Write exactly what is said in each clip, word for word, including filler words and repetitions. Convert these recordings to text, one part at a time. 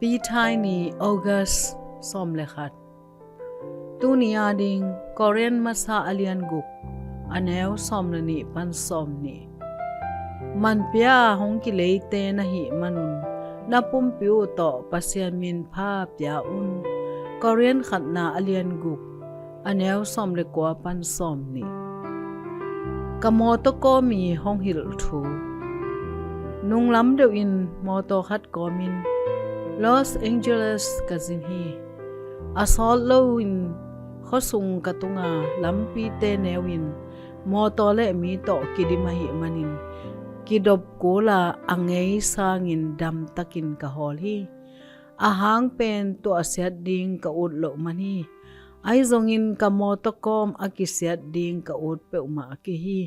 Pi Thai ni, August sawm le khat. Tuni ading Korin masa a lian guk, a neu sawm le nih pan sawm nih. Manpia hong kileite na hih manun na pumpi uh tawh Pasian minpha pia un. Korin khatna a lian guk, a neu sawm le kua pan sawm nih. Ka mawtaw kawmi hong hilh thu. Nunglam deuhin mawtaw khat kawmin Los Angeles ka zin hi. A sawt loin khuasung ka tunga lampite neuin mawtaw le mi tawh kidim ahih manin kidop kula a ngei sangin damtakin ka hawl hi. A hang pen tuahsiat ding ka ut loh man hi. Ahi zongin ka mawtaw kawm a kisiat ding ka ut peuhmah kei hi.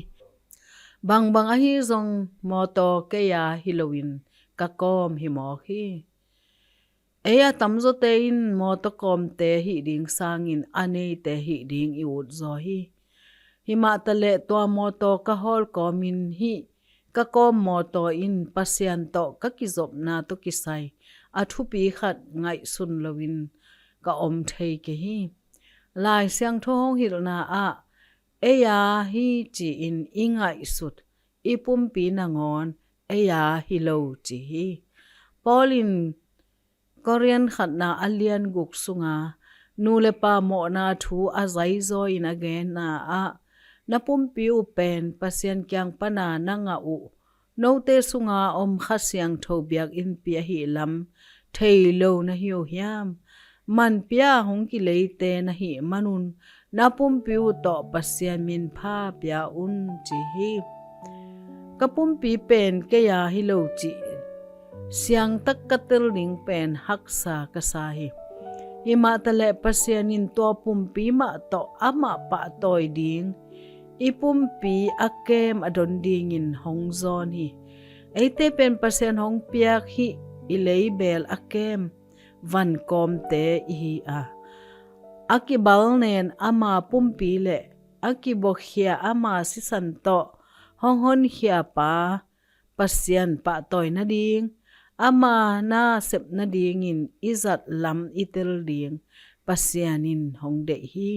Bangbang ahi zong mawtaw kei a hi loin ka kawm hi mawk hi. Ei a tamzawte in mawtaw kawmte hih ding sangin a neite hih ding i ut zaw hi. Himah taleh tua mawtaw ka hawl kawmin hih ka kawm mawtaw in Pasian tawh ka kizopna tawh kisai a thupi khat ngaihsun loin ka om thei kei hi. Lai Siangtho hong hilhna ah ei a hi ci-in i ngaihsut i pumpi nangawn ei a hi lo ci hi. Paul in Korin khatna a lian guk sunga nu le pa mawhna thu a zaizaw in a genna ah, na pumpi uh pen Pasian kiang pana na ngah uh note sunga om Kha Siangtho biakinnpi ahih lam thei lo na hi uh hiam? Manpia hong kileite na hih manun na pumpi uh tawh Pasian minpha pia un ci hi. Ka pumpi pen kei a hi lo cih siangtak ka tel ding pen haksa ka sa hi. Himah taleh Pasian in tua pumpi mah tawh amah pahtawi ding i pumpi a kem a don dingin hong zawn hi. Eite pen Pasian hong piak hih i leibel a kem vankawmte i hi a, a kibalnen ama pumpi le a kibuakhia ama sisan tawh hong honkhia pa Pasian pahtawi nading, ama na sep nadingin i zat lam i tel ding Pasian in hong deih hi.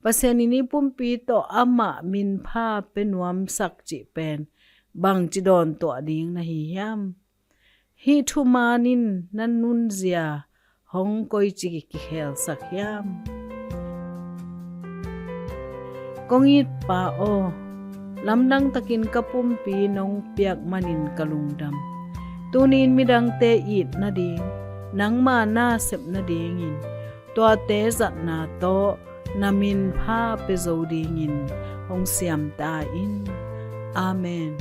Pasian in i pumpi tawh amah minpha pia nuamsak cih pen bangci dawntuah ding na hi hiam? Hih thumaan in na nunzia hong koici kikhelsak hiam? Kong it Pa aw, lamdang takin ka pumpi nong piak manin ka lungdam. Tuni-in midangte it nading, nangma na sep nadingin tuate zatna tawh na minpha pia zo dingin hong siam ta in. Amen.